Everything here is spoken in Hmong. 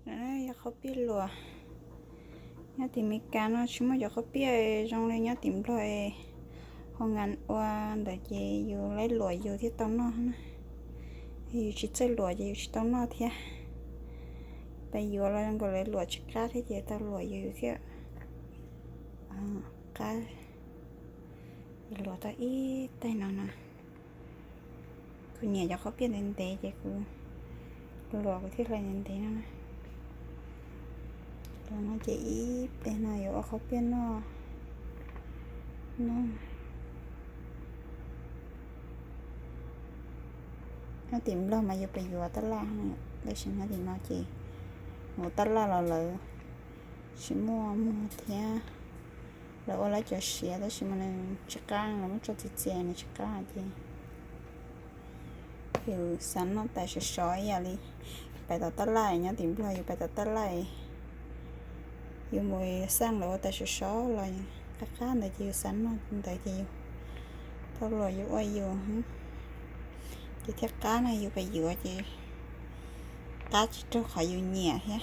Yog qhaub piaj luam. Nyob tim Meskas no tsis muaj cov qhaub piaj zoo li nyob tim Nplog, ho nkas ua ntawd ces yus laib luam yus thiaj tau noj na. Yus tsis txawj luam ces yus tsis tau noj thiab. Pes yuav los zoo nkaus lawv luam tsis qab thiab ces tau luam yus yus thiaj qab. Luam tau ib tais no na. Kuv nyiam cov qhaub piaj ntev ntev ces kuv luam kuv thiaj hlais ntev ntev no na. Luam no ces ib pliag no yuav ua qhaub piaj noj no. Nyob tim Nplog mas yus pes yuav tab laj, tab sis nyob tim no ces mus tab laj los lawv tsis muaj muag thiab. Lawv ua lawv cov siav tab sis mas nws tsis qab, lawv muab tso txias txias nws tsis qab ces yus xav noj tais sov sov ib yam li pais tom tab laj, nyob tim Nplog yus pais tom tab laj, yus mus xaj lawv ua tais sov sov los qab qab ntawd ces yus xav noj ntawd ces yus tau luam yus ua yus. Ces thiaj qab na, yus pes yuav ces qab tsis raug qhov yus nyiam thiab.